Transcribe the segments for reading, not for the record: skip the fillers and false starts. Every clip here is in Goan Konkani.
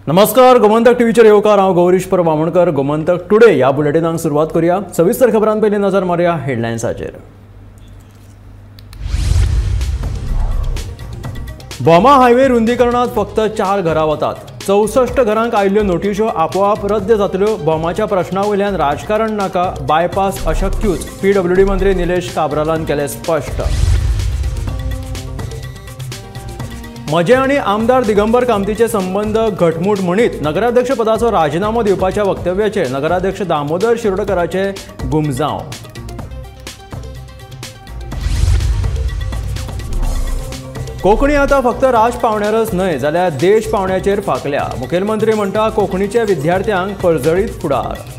नमस्कार, गोमंतक टीव्हीचेर येवकार. हांव गौरीश परब आमोणकर. गोमंतक टुडे ह्या बुलेटिनाक सुरवात करूया. सविस्तर खबरां पयलीं नजर मारुया हेडलायन्साचेर. भोमा हायवे रुंदीकरणात फक्त 4 घरां वतात. 64 घरांक आयिल्ल्यो नोटिशो आपोआप रद्द जातल्यो. भोमाच्या प्रश्ना वयल्यान राजकारण नाका, बायपास अशक्यूच, पीडब्ल्यूडी मंत्री निलेश काब्रालान केलें स्पश्ट. म्हजे आनी आमदार दिगंबर कामतीचे संबंद घटमूट म्हणीत नगराध्यक्ष पदाचो राजिनामो दिवपाच्या वक्तव्याचेर नगराध्यक्ष दामोदर शिरोडकराचे गुमजांव. कोंकणी आतां फक्त राज पावण्यारच न्हय जाल्यार देश पावण्याचेर फांकल्या. मुखेलमंत्री म्हणटा कोंकणीच्या विद्यार्थ्यांक पर्जळीत फुडार.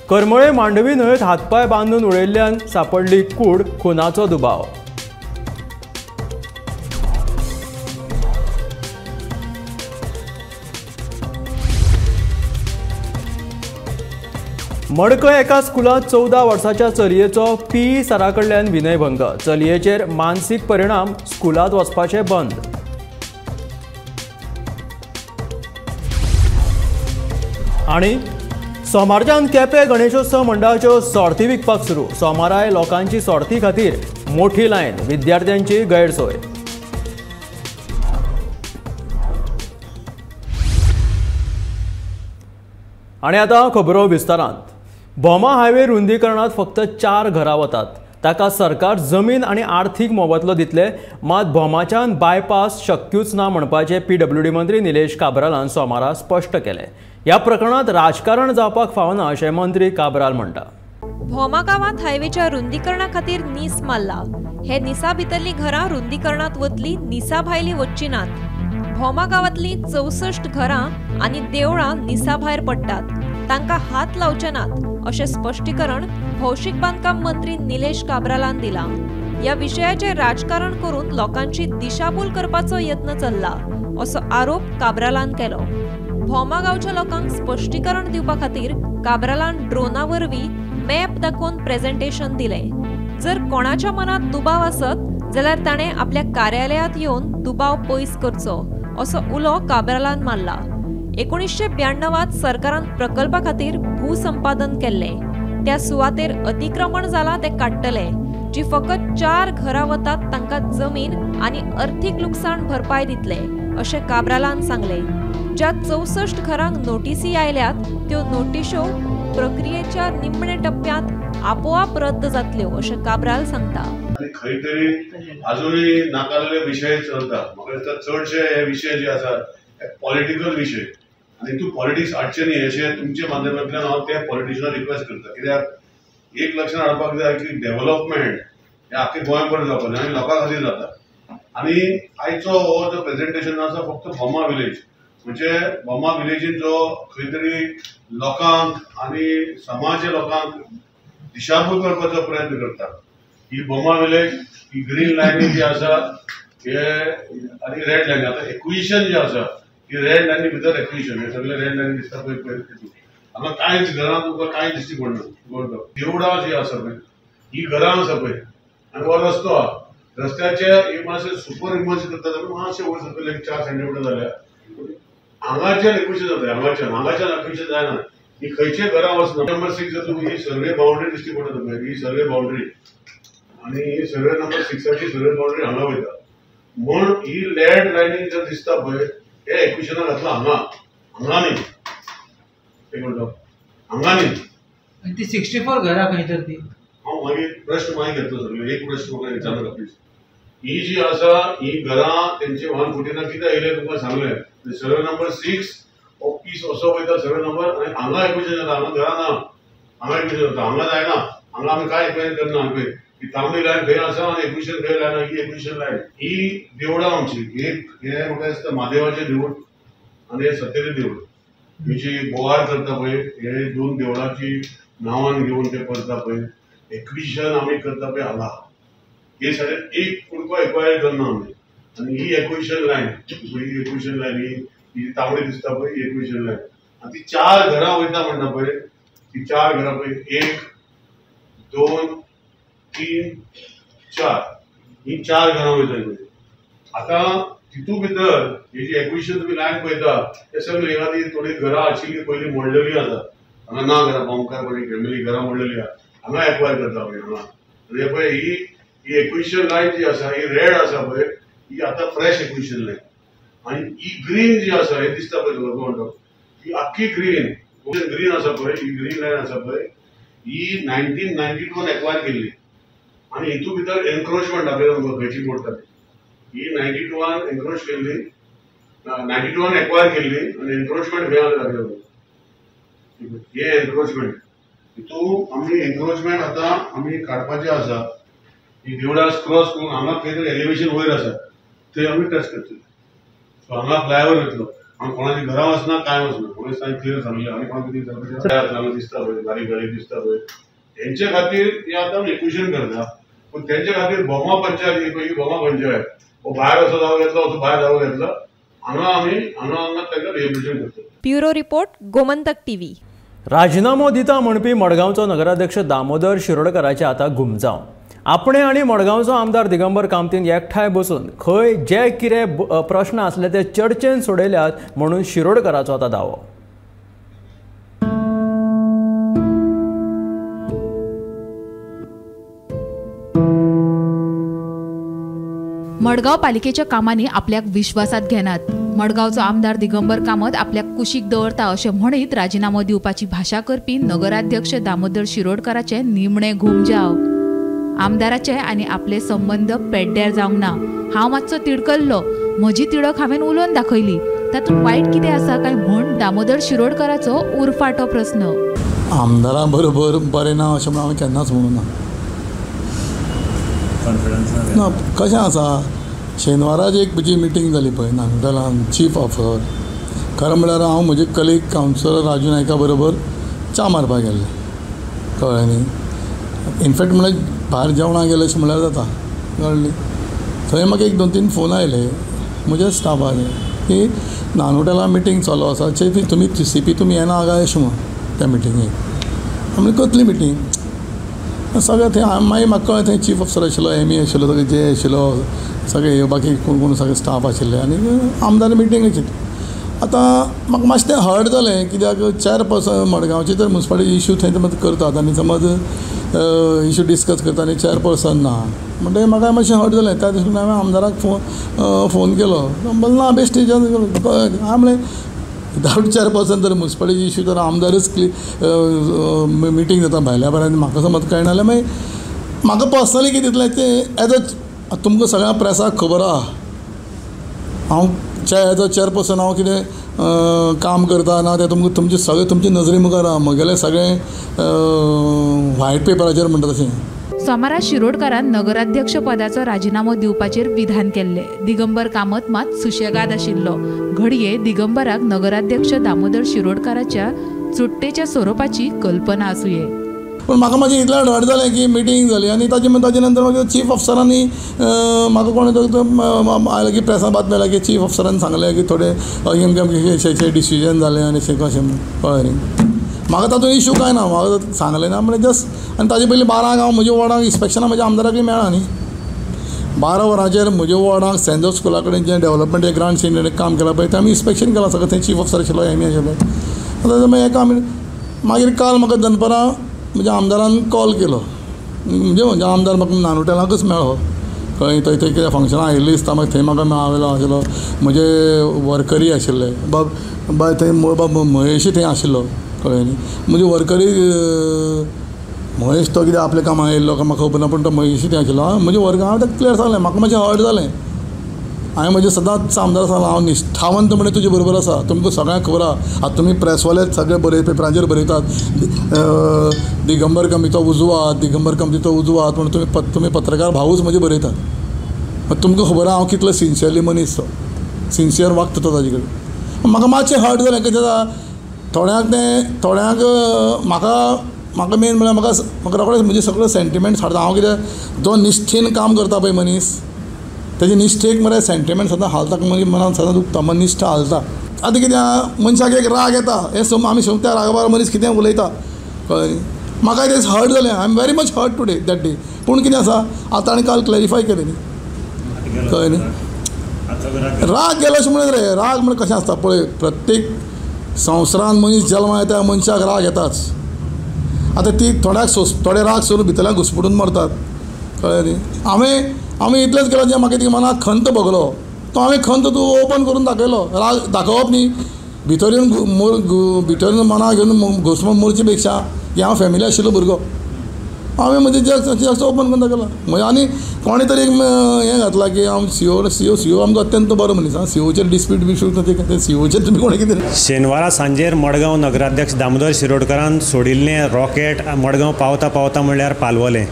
करमळे मांडवी न्हंयेत हातपाय बांदून उडयल्ल्यान सापडली कूड, खुनाचो दुबाव. मडकय एका स्कुलांत 14 वर्साच्या चलयेचो पीई सरा कडल्यान विनयभंग. चलयेचेर मानसीक परिणाम, स्कुलांत वचपाचें बंद. आनी सोमारच्यान केपें गणेशोत्सव मंडळाच्यो सोर्ती विकपाक सुरू. सोमाराय लोकांची सोर्ती खातीर मोठी लायन, विद्यार्थ्यांची गैरसोय. आनी आतां खबरो विस्तारांत. भोमा हायवे रुंदीकरणात फक्त 4 घरां वतात. ताका सरकार जमीन आनी आर्थीक मोबदलो दितले, मात भोमाच्यान बायपास शक्यूच ना म्हणपाचें पीडब्ल्यूडी मंत्री निलेश काब्रालान सोमारा स्पश्ट केलें. ह्या प्रकरणात राजकारण जावपाक फावना अशें मंत्री काब्राल म्हणटा. भोमा गांवांत हायवेच्या रुंदीकरणा खातीर नीस मारला. हे निसा भितरलीं घरां रुंदीकरणात वतली, निसा भायली वच्ची नात. भोमा गांवांतलीं 64 घरां आनी देवळां निसा भायर पडटात, तांकां हात लावचे नात अशें स्पश्टीकरण भौशीक बांदकाम मंत्री निलेश काब्रालान दिलां. ह्या विशयाचेर राजकारण करून लोकांची दिशाभूल करपाचो यत्न चल्ला असो आरोप काब्रालान केलो. भोमा गांवच्या लोकांक स्पश्टीकरण दिवपा खातीर काब्रालान ड्रोना वरवीं मॅप दाखोवन प्रेझेंटेशन दिलें. जर कोणाच्या मनात दुबाव आसत जाल्यार ताणें आपल्या कार्यालयांत येवन दुबाव पयस करचो असो उलो काब्रालान मारला. 1992 सरकारान प्रकल्पा खातीर भूसंपादन केल्लें. त्या सुवातेर अतिक्रमण जालां तें काडटले. जी फकत 4 घरां वतात तांकां जमीन आनी अर्थीक लुकसाण भरपाय दितले अशें काब्रालान सांगलें. ज्या 64 घरांक नोटिसी आयल्यात त्यो नोटिशो प्रक्रियेच्या निमणे टप्प्यांत आपोआप रद्द जातल्यो अशें काब्राल सांगता. खंय तरी अजूनय नाकारलेले विशय चलता. म्हाका दिसता चडशे हे विशय जे आसात पॉलिटिकल विशय आनी तूं पॉलिटिक्स हाडचें न्ही अशें तुमच्या माध्यमांतल्यान हांव त्या पॉलिटिशनाक रिक्वेस्ट करता. कित्याक एक लक्षांत हाडपाक जाय की डेव्हलपमेंट हें आख्खें गोंयभर जावपाक जाय आनी लोकां खातीर जाता. आनी आयचो हो जो प्रेजेंटेशन आसा फक्त भोमा विलेज, म्हणजे भोमा विलेजीन जो खंय तरी लोकांक आनी समाज लोकांक दिशाभूल करपाचो प्रयत्न करता. ही भोमा विलेज ही ग्रीन लायनी जी आसा हे आनी रेड लायनी, आतां एक्विशन जे आसा ही रेड लायनी भितर एक्विशन हे सगळे रेड लायनी दिसता पळय पळय तितून हांगा कांयच घरां तुमकां कांय दिश्टी पडना. देवळां जी आसा पळय ही घरां आसा पळय आनी हो रस्तो आहा, रस्त्याचे हे मातशें सुपर इमर्ज करता जाल्यार मातशें वयर सकयल एक 4 सेंटीमिटर जाल्यार हांगाच्यान एक्विशन जाता. हांगाच्यान हांगाच्यान एक्विशन जायना. ही खंयचे घरां वचना. नंबर 6 जर तुमी ही सर्वे बाउंड्री दिश्टी पडटा पळय, ही सर्वे बाउंड्री आनी ही सर्वे नंबर 6ची सर्वे बाउंड्री हांगा वयता. म्हूण ही लँड लायनींग जर दिसता पळय हे एक्विशनाक घातलां हांगा, हांगा न्ही, एक म्हणटा हांगा न्ही. ती 64 घरां खंय तर ती हांव मागीर प्रश्न मागीर घेतलो सगळे. एक प्रश्न म्हाका विचारनाका प्लीज. ही जी आसा ही घरां तेंचे 149 कितें येयलें तुमकां सांगलें. सर्वे नंबर 6 हो पीस असो वयता सर्वे नंबर आनी हांगा एक्विशन जाता. हांगा घरां ना, हांगा एक्विशन जाता, हांगा जायना. हांगा आमी कांय एक्विशन करना. पळय ही तांबडी लायन खंय आसा आनी एक्विशन खंय लायन, ही एक्विशन लायन. ही देवळां आमची, एक हें म्हाका दिसता म्हादेवाचें देवूळ आनी हें सतेरी देवूळ. ही जी बोवाळ करता पळय हे 2 देवळाची नांवान घेवन ते करता पळय एक्विशन आमी करता पळय हांगा. हे सायडीन एक कुडको एक्वायर करना आमी. आनी ही एक्विशन लायन, ही एक्विशन लायन ही तांबडी दिसता पळय ही एक्विशन लायन. आनी ती 4 घरां वयता म्हणटा पळय, ती 4 घरां पळय 1 2 3 4 ही 4 घरां वयता. आतां तितू भितर ही जी एक्विशन तुमी लायन पळयता ते सगळी हिंगा ती थोडी घरां आशिल्ली पयलीं मोडलेली आसा. हांगा ना घरां, भोमकार पळय फॅमिली घरां मोडलेली आसा, हांगा एक्वायर करता आमी हांगा. आनी पळय ही एक्विशन लायन जी आसा ही रेड आसा पळय, ही आतां फ्रेश एक्विशन लायन. आनी ही ग्रीन जी आसा हे दिसता पळय तुका कोण, ही आख्खी ग्रीन ग्रीन आसा पळय, ही ग्रीन लायन आसा पळय, ही 1992 एक्वायर केल्ली. आनी हितू भितर एनक्रोचमेंट दाखयता तुमकां खंयची मोडटा ती. ही 92 एनक्रोच केल्ली, 92 एक्वायर केल्ली आनी एनक्रोचमेंट खंय आसा दाखयता तुमकां. हे एनक्रोचमेंट हितू आमी एनक्रोचमेंट आतां आमी काडपाचें आसा. ही देवदास क्रॉस करून हांगा खंय तरी एलिवेशन वयर आसा थंय आमी टच करतले. सो हांगा फ्लायओवर वयतलो, हांगा कोणाची घरां वचना कांय वचना, कोणें सारकें क्लियर सांगलें. आनी कोणाक कितें विचारपाचें दिसता पळय, बारीक बारीक दिसता पळय, हेंचे खातीर हे आतां आमी एक्विशन करता. पूण तेंचे खातीर भोमा पंचायत ही पळय, ही भोमा पंचायत हो भायर असो जागो घेतलो, असो भायर जागो घेतलो, हांगा आमी हांगा हांगा तांकां रिहेबिलिटेशन करतले. Bureau report, Gomantak TV. राजिनामो दिता म्हणपी मडगांवचो नगराध्यक्ष दामोदर शिरोडकराचे आतां घुमजाव. आपणे आनी मडगांवचो आमदार दिगंबर कामतीन एकठांय बसून खंय जे कितें प्रश्न आसले ते चर्चेन सोडयल्यात म्हणून शिरोडकराचो आतां दावो. मडगांव पालिकेच्या कामांनी आपल्याक विश्वासात घेनात. मडगांवचो आमदार दिगंबर कामत आपल्याक कुशीक दवरता अशें म्हणीत राजिनामो दिवपाची भाशा करपी नगराध्यक्ष दामोदर शिरोडकराचे निमणे घुमजाव. आमदाराचे आनी आपले संबंद पेड्ड्यार जावंक ना. हांव मातसो तिडकल्लो, म्हजी तिडक हांवें उलोवन दाखयली, तातूंत वायट कितें आसा काय म्हूण दामोदर शिरोडकराचो उरफाटो प्रस्न. आमदारा बरोबर बरें ना अशें म्हणून हांवें केन्नाच म्हणूं ना. ना, कशें आसा, शेनवाराक एक म्हजी मिटींग जाली पळय नागदलान चीफ ऑफिसर. खरें म्हळ्यार हांव म्हजे कलीग कावन्सिलर राजू नायका बरोबर च्या मारपाक गेल्ले, कळ्ळें न्ही. इनफॅक्ट म्हळ्यार भायर जेवणाक गेले अशें म्हळ्यार जाता, कळ्ळें न्ही. थंय म्हाका 1 2 3 फोन आयले म्हज्या स्टाफाचे की नानोटेला मिटींग चालू आसा, चीफ तुमी सी पी तुमी येना काय अशें म्हूण त्या मिटिंगेक. आमी कसली मिटींग सगळें थंय मागीर म्हाका कळ्ळें थंय चीफ ऑफिसर आशिल्लो, एम ई आशिल्लो, सगळे जे आशिल्लो, सगळे बाकी कोण कोण सगळे स्टाफ आशिल्ले आनी आमदार मिटींग आशिल्ली. आतां म्हाका मातशें तें हर्ट जालें कित्याक चेअरपर्सन मडगांवची तर मुन्सिपालिटी इशू थंय समज करतात आनी समज इशू डिस्कस करता आनी चेअरपर्सन ना म्हणटकीर म्हाका मातशें हर्ट जालें. त्या दृश्टीन हांवें आमदाराक फोन केलो, म्हणलें ना बेश्टें हांवें म्हणलें विदावट चेअरपर्सन तर मुन्सिपालिटी इशू तर आमदारच मिटींग जाता भायल्या भायर आनी म्हाका समज कळना जाल्यार मागीर म्हाका पर्सनली कितें दितलें तें एज अ तुमकां सगळ्या प्रेसाक खबर आहा हांव एज अ चेअरपर्सन हांव कितें काम करता ना तें तुमकां तुमचें सगळें तुमचे नजरे मुखार आहा. म्हगेलें सगळें व्हायट पेपराचेर म्हणटा तशें. सोमारा शिरोडकारान नगराध्यक्ष पदाचो राजिनामो दिवपाचेर विधान केल्लें. दिगंबर कामत मात सुशेगाद आशिल्लो. घडये दिगंबराक नगराध्यक्ष दामोदर शिरोडकाराच्या चुट्टेच्या स्वरुपाची कल्पना आसुये. पूण म्हाका मातशें इतलें हर्ट जालें की मिटींग जाली आनी ताजे नंतर मागीर चीफ ऑफिसरांनी म्हाका कोणें आयलें की प्रेसान बातमी आयल्या की चीफ ऑफिसरान सांगलें की थोडे अमके अमके अशें डिसिजन जालें आनी अशें कशें, कळ्ळें न्ही. म्हाका तातूंत इशू कांय ना, म्हाका सांगलें ना म्हणल्यार जस्ट. आनी ताजे पयलीं 12 हांव म्हज्या वॉर्डाक इन्स्पेक्शनाक म्हज्या आमदाराकय मेळ्ळा न्ही. 12 वरांचेर म्हज्या वॉर्डाक सेंट जोस स्कुला कडेन जें डेवलपमेंट ग्रांट काम केलां पळय तें आमी इन्स्पेक्शन केलां सगळें. थंय चीफ ऑफिसर आशिल्लो, एम ई आशिल्लो. आतां हेका आमी मागीर काल म्हाका दनपरां म्हज्या आमदारान कॉल केलो, म्हणजे म्हज्या आमदार म्हाका नानोटेलाकूच मेळ्ळो, कळ्ळें. थंय थंय कितें फंक्शनां आयिल्लीं दिसता, मागीर थंय म्हाका मेळ्ळो आशिल्लो. म्हजे वर्करी आशिल्ले बाब बाय थंय बाब महेशूय थंय आशिल्लो, कळ्ळें न्ही. म्हजे वर्करी महेश तो कितें आपल्या कामाक आयिल्लो काय म्हाका खबर ना, पूण तो महेशूय थंय आशिल्लो. म्हजे वर्कर हांवें ताका क्लियर सांगलें म्हाका मातशें हर्ट जालें. हांवें म्हजें सदांच आमदार सांगलां हांव निश्ठावंत म्हणे तुजे बरोबर आसा, तुमकां सगळ्यांक खबर आहा. आतां तुमी प्रेसवाले सगळे बरय पेपरांचेर बरयतात दिगंबर कामतीचो उजवात, दिगंबर कामतीचो उजवात म्हण तुमी पत्रकार भावूच म्हजे बरयतात. तुमकां खबर आहा हांव कितलो सिन्सियरली मनीस, तो सिन्सियर वागता तो ताजे कडेन. म्हाका मातशें हर्ट जालें कितें जाता थोड्यांक तें थोड्यांक म्हाका म्हाका मेन म्हळ्यार म्हाका म्हाका रोखडेच म्हजे सगळे सेंटिमेंट्स हाडटा. हांव कितें जो निश्ठेन काम करता पळय मनीस तेजे निश्ठेक मरे सेंटिमेंट सदां हालता, मागीर मनान सदां दुखता, मन निश्ठा हालता. आतां कितें आहा मनशाक एक राग येता, हें आमी त्या रागाबार मनीस कितें उलयता, कळ्ळें न्ही. म्हाका तें हर्ट जालें. I am very much hurt today that day. पूण कितें आसा आतां ताणें काल क्लॅरिफाय केलें न्ही, कळ्ळें न्ही. राग गेलो अशें म्हणत रे, राग म्हळ्यार कशें आसता पळय, प्रत्येक संवसारान मनीस जल्मा येता मनशाक राग येताच. आतां ती थोड्याक सोंस, थोडे राग सोडून भितरल्यान घुसपटून मरतात, कळ्ळें न्ही. हांवें इतलेंच केलें जें म्हाका ती मनाक खंत भोगलो तो हांवें खंत तूं ओपन करून दाखयलो. राग दाखोवप न्ही, भितर येवन भितर येवन मनाक घेवन घुसमट मरचे पेक्षा की हांव फॅमिली आशिल्लो भुरगो, हांवें म्हजें जग ओपन करून दाखयलां. म्हजें आनी कोणें तरी एक हें घातलां की हांव सीओ सीओ सीओ आमचो अत्यंत बरो मनीस आं, सीओचेर डिस्प्यूट बिस्प्यूट ते सीओचेर तुमी कोणें कितें. शेनवारा सांजेर मडगांव नगराध्यक्ष दामोदर शिरोडकरान सोडिल्लें रॉकेट मडगांव पावता पावता म्हणल्यार पालवलें.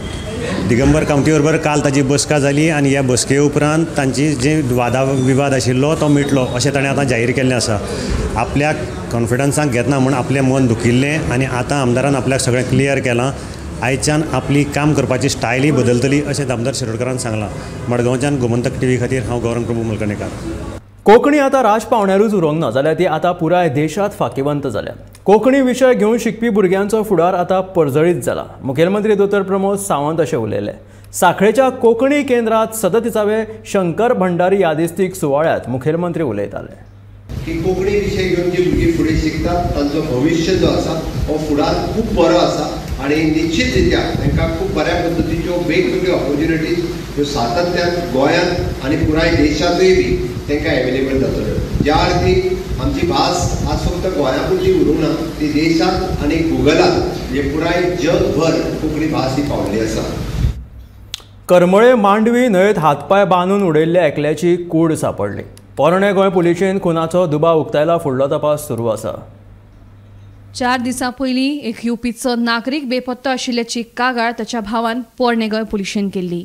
दिगंबर कामती बरोबर काल ताजी बसका जाली आनी ह्या बसके उपरांत तांची जे वादा विवाद आशिल्लो तो मिटलो अशें ताणें आतां जाहीर केल्लें आसा. आपल्याक कॉन्फिडन्साक घेतना म्हूण आपलें मन दुखिल्लें आनी आतां आमदारान आपल्याक सगळें क्लियर केलां. आयच्यान आपली काम करपाची स्टायलय बदलतली अशें दामोदर शिरोडकरान सांगलां. मडगांवच्यान गोमंतक टीव्ही खातीर हांव गौरंग प्रभू मलकणेकार. कोंकणी आतां राज पावण्यारूच उरोंक ना जाल्यार ती आतां पुराय देशांत फाकिवंत जाल्या. कोंकणी विशय घेवन शिकपी भुरग्यांचो फुडार आतां परजळीत जाला. मुखेलमंत्री दोतोर प्रमोद सावंत अशें उलयले. साखळेच्या कोंकणी केंद्रांत 37व्या शंकर भंडारी यादिस्तीक सुवाळ्यांत मुखेलमंत्री उलयताले. की कोंकणी विशय घेवन जी भुरगीं फुडें शिकतात तांचो भविश्य जो आसा हो फुडार खूब बरो आसा आनी निश्चित रित्या तांकां खूब बऱ्या पद्दतीच्यो वेगवेगळ्यो ऑपॉर्च्युनिटीज ह्यो सातत्यान गोंयांत आनी पुराय देशांतूय बी तांकां एवेलेबल जातल्यो. ज्या अर्थी आमची भास आज फक्त गोंया पुरती उरूंक ना, ती देशांत आनी गुगलांत म्हणजे पुराय जगभर कोंकणी भास ही पावल्ली आसा. करमळे मांडवी न्हंयेत हातपांय बांदून उडयल्ल्या एकल्याची कूड सांपडली. पोरणे गोंय पुलिशेन खुनाचो दुबाव उक्तायला. फुडलो तपास सुरू आसा. 4 दिसां पयलीं एक युपीचो नागरीक बेपत्तो आशिल्ल्याची कागाळ ताच्या भावान पोरणे गोंय पुलिशेन केल्ली.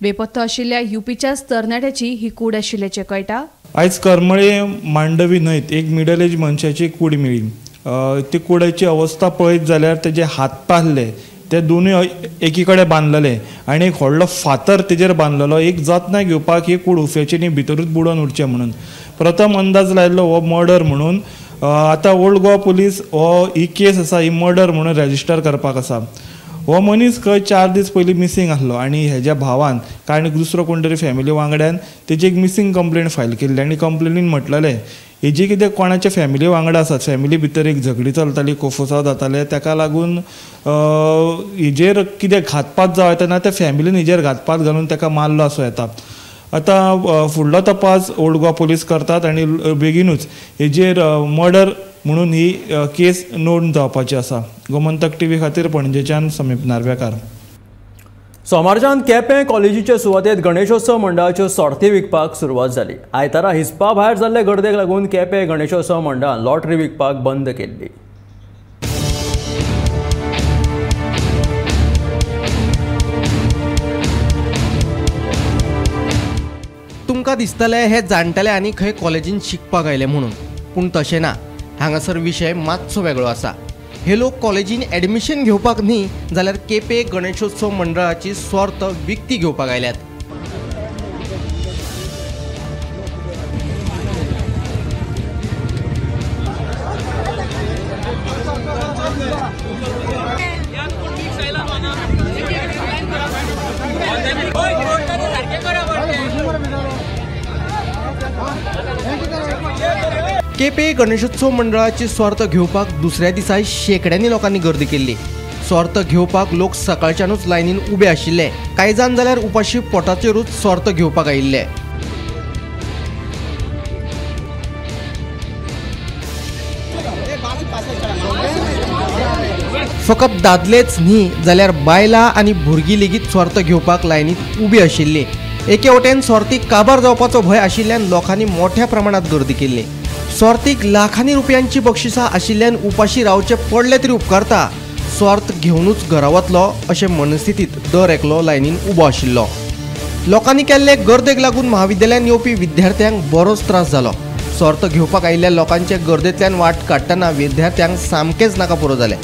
बेपत्तो आशिल्ल्या युपीच्याच तरणाट्याची ही कूड आशिल्ल्याचें कळटा. आयज करमळे मांडवी न्हंयत एक मिडल एज मनशाची कूड मेळ्ळी. ती कुडाची अवस्था पळयत जाल्यार तेजे हात पासले ते दोनूय एकी कडेन बांदलेले आनी एक व्हडलो फातर तेजेर बांदलेलो. एक जतनाय घेवपाक ही कूड उफेची न्ही, भितरूच बुडोवन उरचें म्हणून. प्रथम अंदाज लायल्लो हो मर्डर म्हणून. आतां ओल्ड गोवा पुलीस हो ही केस आसा ही मर्डर म्हणून रेजिस्टर करपाक आसा. हो मनीस खंय 4 दीस पयलीं मिसींग आसलो आनी हेज्या भावान कारण दुसरो कोण तरी फॅमिली वांगड्यान तेजी एक मिसींग कंप्लेन फायल केल्ली आनी कंप्लेनीन म्हटलेलें हेजी कितें कोणाच्या फॅमिली वांगडा आसात, फॅमिली भितर एक झगडी चलताली, कोफोसांव जाताले, ताका लागून हेजेर कितें घातपात जावं येता ना त्या फॅमिलीन हेजेर घातपात घालून ताका मारलो आसूं येता. आतां फुडलो तपास ओल्ड गोवा पुलीस करतात आनी बेगीनूच हेजेर मर्डर म्हणून ही केस नोंद जावपाची आसा. गोमंतक टीव्ही खातीर पणजेच्यान समीप नार्वेकार. सोमारच्यान केपें कॉलेजीचे सुवातेत गणेशोत्सव मंडळाच्यो सोर्ती विकपाक सुरवात जाली. आयतारा हिसपा भायर जाल्ले गर्देक लागून केपें गणेशोत्सव मंडळान लॉटरी विकपाक बंद केल्ली. तुमकां दिसतलें हे जाणटेले आनी खंय कॉलेजीन शिकपाक आयले म्हणून, पूण तशें ना. हांगासर विशय मातसो वेगळो आसा. हे लोक कॉलेजीन एडमिशन घेवपाक न्ही जाल्यार केपें गणेशोत्सव मंडळाची सोर्त विकती घेवपाक आयल्यात. केपें गणेशोत्सव मंडळाची सोर्त घेवपाक दुसऱ्या दिसा शेंकड्यांनी लोकांनी गर्दी केल्ली. सोर्त घेवपाक लोक सकाळच्यानूच लायनीन उबे आशिल्ले. कांय जाण जाल्यार उपाशी पोटाचेरूच सोर्त घेवपाक आयिल्ले. फकत दादलेच न्ही जाल्यार बायलां आनी भुरगीं लेगीत सोर्त घेवपाक लायनीत उबी आशिल्ली. एके वटेन सोर्तीक काबार जावपाचो भंय आशिल्ल्यान लोकांनी मोठ्या प्रमाणात गर्दी केल्ली. सोर्तीक लाखांनी रुपयांची बक्षिसां आशिल्ल्यान उपाशी रावचें पडलें तरी उपकारता, सोर्त घेवनूच घरा वतलो अशे मनस्थितींत दर एकलो लायनीन उबो आशिल्लो. लोकांनी केल्ले गर्देक लागून महाविद्यालयांत येवपी विद्यार्थ्यांक बरोच त्रास जालो. सोर्त घेवपाक आयिल्ल्या लोकांचे गर्देंतल्यान वाट काडटना विद्यार्थ्यांक सामकेंच नाका पुरो जालें.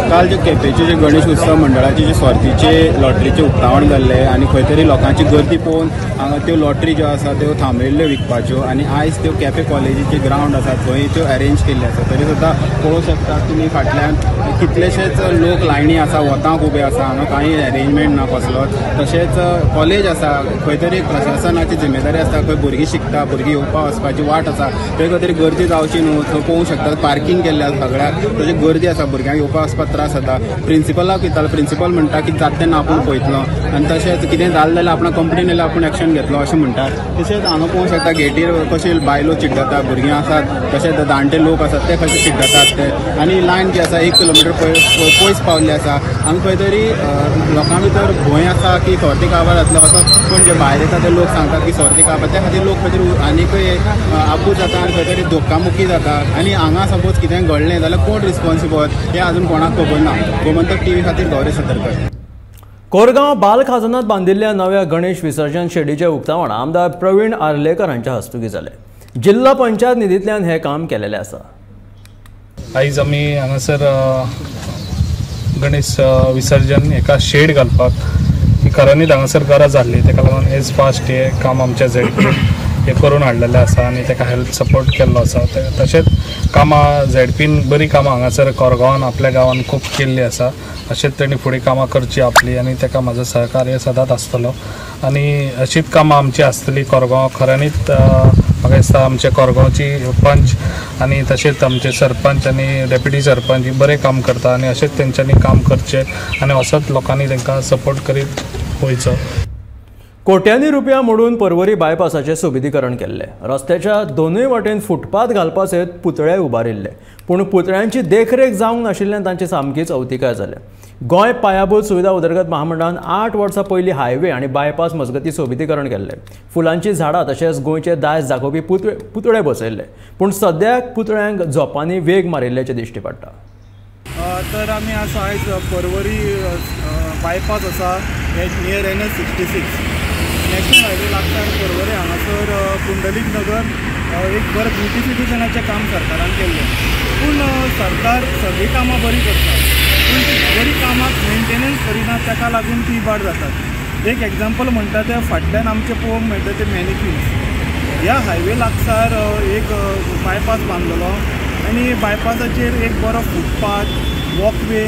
काल जे केपेंचे जे गणेश उत्सव मंडळाचे जे सोर्तीचे लॉटरीचे उक्तावण जाल्लें आनी खंय तरी लोकांची गर्दी पळोवन हांगा त्यो लॉटरी ज्यो आसा त्यो थांबयल्ल्यो विकपाच्यो आनी आयज त्यो केपें कॉलेजीचे ग्रावंड आसा थंय त्यो अरेंज केल्ले आसा. तरी सुद्दां पळोवंक शकता तुमी फाटल्यान कितलेशेच लोक लायनी आसा, वताक उबे आसा, हांगा कांय अरेंजमेंट ना कसलोच. तशेंच कॉलेज आसा, खंय तरी प्रशासनाची जिम्मेदारी आसता, खंय भुरगीं शिकता, भुरगीं येवपा वचपाची वाट आसा, थंय खंय तरी गर्दी जावची न्हू. थंय पळोवंक शकता पार्किंग केल्लें आसा सगळ्याक, तशें गर्दी आसा, भुरग्यांक येवपा वचपाक त्रास जाता. प्रिंसिपलाक विचारलो, प्रिंसिपल म्हणटा की जाता तेन्ना आपूण पळयतलो आनी तशेंच कितें जालें जाल्यार आपणा कंप्लेन येयल्यार आपूण एक्शन घेतलो अशें म्हणटा. तशेंच हांगा पळोवंक शकता गेटीर कशे बायलो चिड्डता, भुरगीं आसात, तशेंच जाणटे लोक आसात ते कशे चिड्डतात ते, आनी लायन जी आसा 1 किलोमिटर पयस पावल्ली आसा. हांगा खंय तरी लोकां भितर भंय आसा की सोर्ती काबार जातलो असो, पूण जे भायर येता ते लोक सांगतात की सोर्ती काबार, त्या खातीर लोक खंय तरी आनीकय आबूज जाता आनी खंय तरी धोकामुखी जाता. आनी हांगा सपोज कितें घडलें जाल्यार कोण रिस्पॉन्सिबल हें अजून कोणाक खबर ना. गोमंतक टीव्ही खातीर गौरी सतरकर. कोरगांव बालखाजनात बांदिल्ल्या नव्या गणेश विसर्जन शेडीचें उक्तावण आमदार प्रवीण आर्लेकर हांच्या हस्तुकीं जालें. जिल्हा पंचायत निधींतल्यान हें काम केलेलें आसा. आयज आमी हांगासर गणेश विसर्जन एका शेड घालपाक ही खऱ्यांनीच हांगासर गरज आहली, ताका लागून एज फास्ट हें काम आमच्या झेडपी हें करून हाडलेलें आसा आनी ताका हेल्प सपोर्ट केल्लो आसा. तशेंच कामां झेडपीन बरीं कामां हांगासर कोरगांवान आपल्या गांवान खूब केल्लीं आसा. अशेंच तेणी फुडें कामां करचीं आपलीं आनी ताका म्हाजो सहकार्य सदांच आसतलो आनी अशीच कामां आमची आसतली कोरगांव. खऱ्यांनीच म्हाका दिसता आमच्या कोरगांवची पंच आनी तशेंच आमचे सरपंच आनी डेप्युटी सरपंच ही बरें काम करता आनी अशेंच तेंच्यांनी काम करचें आनी असोच लोकांनी तांकां सपोर्ट करीत वयचो. कोट्यांनी रुपया मोडून पर्वरी बायपासाचें सोबितीकरण केल्लें. रस्त्याच्या दोनूय वाटेन फुटपाथ घालपा सयत पुतळे उबारिल्ले, पूण पुतळ्यांची देखरेख जावंक नाशिल्ल्यान तांची सामकीच अवतिकाय जाल्या. गोंय पायाभूत सुविधा उदरगत महामंडळान 8 वर्सां पयलीं हायवे आनी बायपास मजगतीं सोबितीकरण केल्लें. फुलांचीं झाडां तशेंच गोंयचें दायज दाखोवपी पुतळे बसयल्ले, पूण सद्याक पुतळ्यांक झोपांनी वेग मारिल्ल्याचें दिश्टी पडटा. तर आमी आसा आयज पर्वरी बायपास आसा नियर NH 66 national highway लागसार पर्वरी हांगासर पुंडलीक नगर एक बरें ब्युटिफिकेशनाचें काम सरकारान केल्लें. पूण सरकार सगळीं कामां बरीं करता, पूण ती बरीं कामाक मेंटेनन्स करिना, ताका लागून ती इबाड जातात. एक एग्जाम्पल म्हणटा तें फाटल्यान आमचें पळोवंक मेळटा ते मॅनिक्विन्स. ह्या हायवे लागसार एक बायपास बांदलेलो आनी बायपासाचेर एक बरो फुटपाथ, वॉकवे,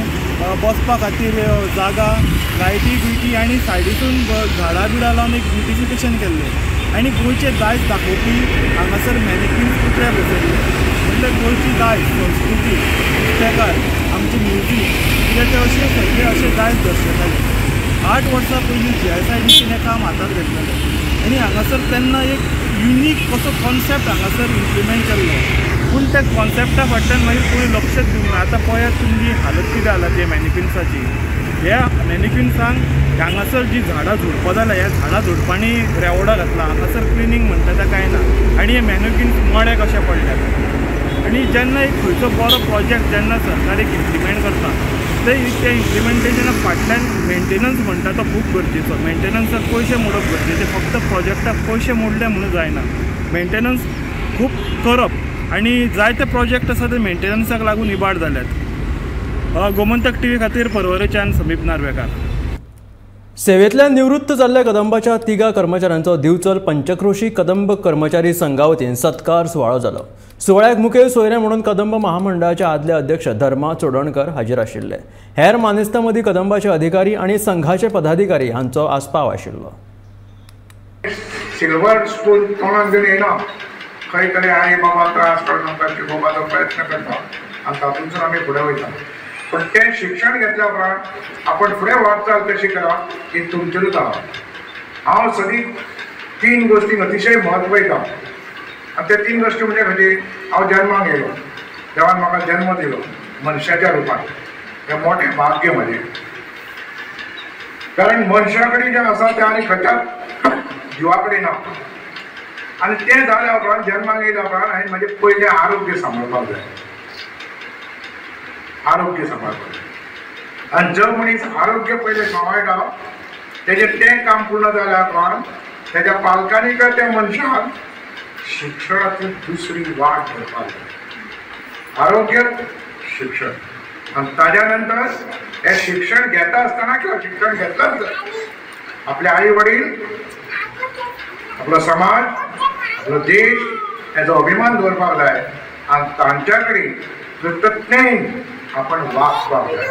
बसपा खातीर जागा, लायटी बिटी आनी सायडीसून झाडां बिडां लावन एक ब्युटिफिकेशन केल्लें आनी गोंयचें दायज दाखोवपी हांगासर मॅनिक्विन्स पुतळे बसयल्ले. म्हणल्यार गोंयची दायज, संस्कृती, नुस्तेकार, आमची म्युजीक कितें तें अशें सगळें अशें दायज दर्शयतालें. 8 वर्सां पयलीं GSIDC हें काम हातांत घेतलेलें आनी हांगासर तेन्ना एक युनीक असो कॉन्सेप्ट हांगासर इम्प्लिमेंट केल्लो, पूण त्या कॉन्सेप्टा फाटल्यान मागीर कोणी लक्षच दिवंक ना. आतां पळयात तुमची हालत कितें जाला ते मॅनिक्विन्साची. ह्या मॅनिक्विन्सांक हांगासर जी झाडां झुडपां जाल्या, ह्या झाडां झुडपांनी रेवडो घातला, हांगासर क्लिनींग म्हणटा तें कांय ना आनी हे मॅनिक्विन्स मडे कशे पडल्यात. आनी जेन्ना एक खंयचो बरो प्रोजेक्ट जेन्ना सरकार एक इम्प्लिमेंट करता ते त्या इम्प्लिमेंटेशना फाटल्यान मेंटेनन्स म्हणटा तो खूब गरजेचो. मेंटेनन्साक पयशे मोडप गरजेचे, फक्त प्रोजेक्टाक पयशे मोडले म्हणून जायना, मेंटेनन्स खूब करप आनी जायते प्रोजेक्ट आसा ते मेंटेनन्साक लागून इबाड जाल्यात. गोमंतक टीव्ही खातीर पर्वरेच्यान समीप नार्वेकार. सेवेंतल्यान निवृत्त जाल्ल्या कदंबाच्या 3 कर्मचाऱ्यांचो दिवचल पंचक्रोशी कदंब कर्मचारी संघा वतीन सत्कार सुवाळो जालो. सुवाळ्याक मुखेल सोयरे म्हणून कदंब महामंडळाचे आदले अध्यक्ष धर्मा चोडणकर हाजीर आशिल्ले. हेर मानेस्तां मदीं कदंबाचे अधिकारी आनी संघाचे पदाधिकारी हांचो आस्पाव आशिल्लो. सिल्वर स्पून तोंडान घेवन येना, खंय तरी आई बाबा त्रास काडून आमकां शिकोवपाचो प्रयत्न करता आनी तातूंतसून आमी फुडें वयता. पण तें शिक्षण घेतल्या उपरांत आपण फुडें वाटचाल कशी करप ही तुमचेरूच आहा. हांव सदींच 3 गोश्टींक अतिशय म्हत्व दिता आनी ते 3 गोश्टी म्हणजे खंयची, हांव जन्माक येयलो, देवान म्हाका जन्म दिलो मनशाच्या रुपान, हें मोठें भाग्य म्हजें. कारण मनशा कडेन जें आसा तें आनी खंयच्याच जिवा कडेन ना. आनी तें जाल्या उपरांत जन्माक येयल्या उपरांत हांवें म्हजें पयलें आरोग्य सांबाळपाक जाय, आरोग्य सांबाळपाक जाय. आनी जो मनीस आरोग्य पयलें सांबाळटा तेजें तें काम पूर्ण जाल्या उपरांत तेज्या पालकांनी काय त्या मनशाक शिक्षणाची दुसरी वाट धरपाक जाय. आरोग्य, शिक्षण. आनी ताज्या नंतर हे शिक्षण घेता आसतना किंवा शिक्षण घेतल्याच आपले आई वडील, आपलो समाज, आपलो देश हेजो अभिमान दवरपाक जाय आनी तांच्या कडेन कृतज्ञतेन आपण वागपाक जाय.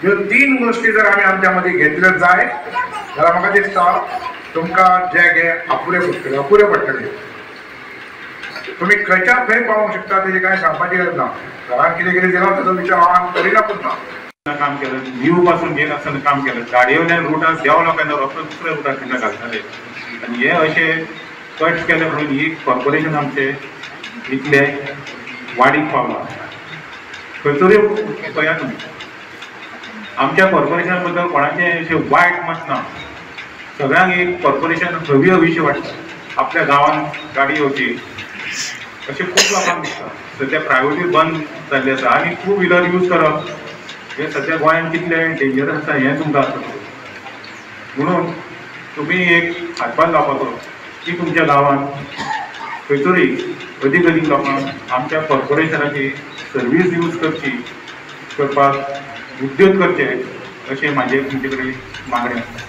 ह्यो तीन गोश्टी जर आमी आमच्या मदीं घेतल्यो जाय जाल्यार म्हाका दिसता तुमकां जे घे अपुरे पडटले, अपुरे पडटले. तुमी खंयच्या खंय पावोंक शकता तेजी कांय सांगपाची गरज ना. घरान कितें कितें दिलां ताचो विचार हांव करिना पुरता. काम केलं न्यू पासून घेन आसतना काम केलं, गाडयेवयल्यान रुटार देंवलो काय ना रोखडो दुसऱ्या रुटार तांकां घालताले. आनी हे अशे कट केले म्हणून ही कॉर्पोरेशन आमचे इतले वाडीक पावलां. खंयतरी पळया तुमी आमच्या कॉर्पोरेशना बद्दल कोणाचें अशें वायट मत ना. सगळ्यांक एक कॉर्पोरेशन हवी हवीशें वाडटा, आपल्या गांवांत गाडी येवची अशें खूब लोकांक दिसता. सद्या प्रायव्हेटूय बंद जाल्लें आसा आनी टू व्हिलर यूज करप हें सद्या गोंयांत कितलें डेंजरस आसा हें तुमकां आसा. म्हणून तुमी एक हातभार लावपाचो की तुमच्या गांवांत खंयतरी अदीक अदीक लोकांक आमच्या कॉर्पोरेशनाची सर्वीस यूज करची, करपाक उद्योग करचे अशें म्हाजें तुमचे कडेन मागणें आसा.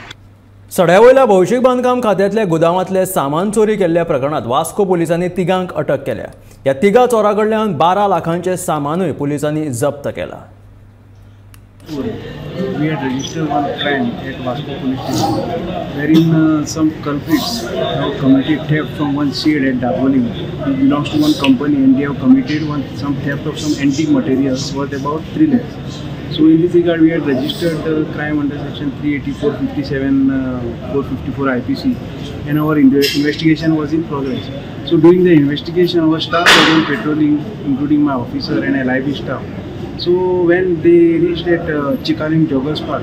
सड्यावयल्या भौशीक बांदकाम खात्यांतल्या गुदावांतले सामान चोरी केल्ल्या प्रकरणात वास्को पोलिसांनी तिगांक अटक केल्या. ह्या तिगा चोरां कडल्यान 12 लाखांचें सामानूय पोलिसांनी जप्त केलां. We had registered one crime at Vasco Police Station, wherein some culprits have committed theft from one shed at Dabolim. It belongs to one company, and they have committed some theft of some antique materials worth about 3 lakhs. So in this regard, we had registered the crime under section 384, 57, 454 IPC, and our investigation was in progress. So during the investigation, our staff was on patrolling, including my officer and LIB staff. So when they reached at Chicalim Joggers Park,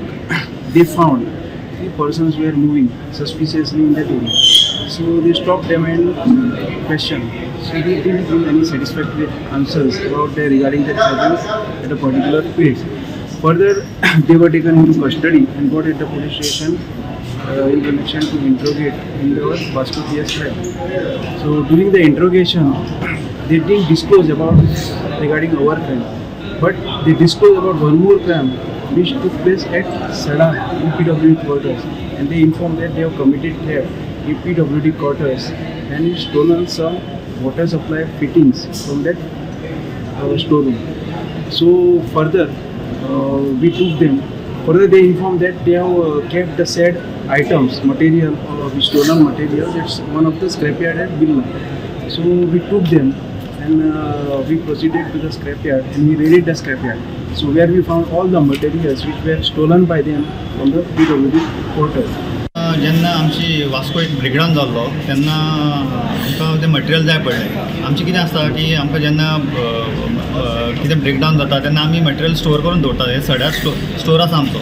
they found 3 persons were moving suspiciously in that area. So they stopped them and questioned. So they didn't give any satisfactory answers about regarding the presence at a particular place. Further, they were taken into custody and brought at the police station in connection to interrogate in the Vasco PS lab. So during the interrogation, they didn't disclose about regarding our crime, but they disclosed about one more crime which took place at Sada in PWD quarters, and they informed that they have committed theft in PWD quarters and stolen some water supply fittings from that storeroom. So further, we took them. Further, they informed that they have kept the said items, material, stolen material, that's one of the scrapyard at Birla. So we took them and we proceeded to the scrapyard and we raided the scrapyard. So where we found all the materials which were stolen by them from the PWD quarters. जेन्ना आमची वास्को एक ब्रेकडावन जाल्लो तेन्ना आमकां तें मटेरियल जाय पडलें. आमचें कितें आसता की आमकां जेन्ना कितें ब्रेकडावन जाता तेन्ना आमी मटेरियल स्टोर करून दवरतात. हे सड्यार स्टोर आसा आमचो.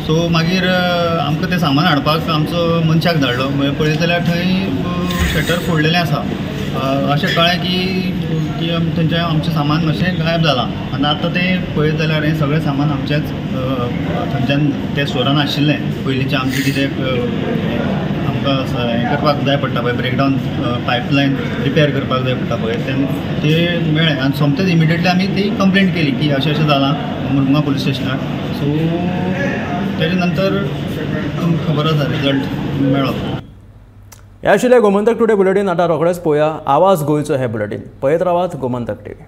सो मागीर आमकां तें सामान हाडपाक आमचो मनशाक धाडलो. पळयत जाल्यार थंय शटर फोडलेलें आसा. अशें कळ्ळें की थंयचें आमचें सामान मातशें गायब जालां आनी आतां तें पळयत जाल्यार हें सगळें सामान आमचेंच थंयच्यान त्या स्टोरान आशिल्लें. पयलींचें आमचें कितें आमकां हें करपाक जाय पडटा पळय, ब्रेकडावन पायपलायन रिपेर करपाक जाय पडटा पळय, तेन्ना तें मेळ्ळें आनी सोमतेंच इमिडिएटली आमी ती कंप्लेंट केली की अशें अशें जालां मुरमुगा पुलीस स्टेशनार. सो तेजे नंतर तुमकां खबर आसा रिजल्ट मेळ्ळो. हे आशिल्लें गोमंतक टुडे बुलेटीन. आतां रोखडेंच पळोवया आवाज गोंयचो हें बुलेटीन. पळयत रावात गोमंतक टीव्ही.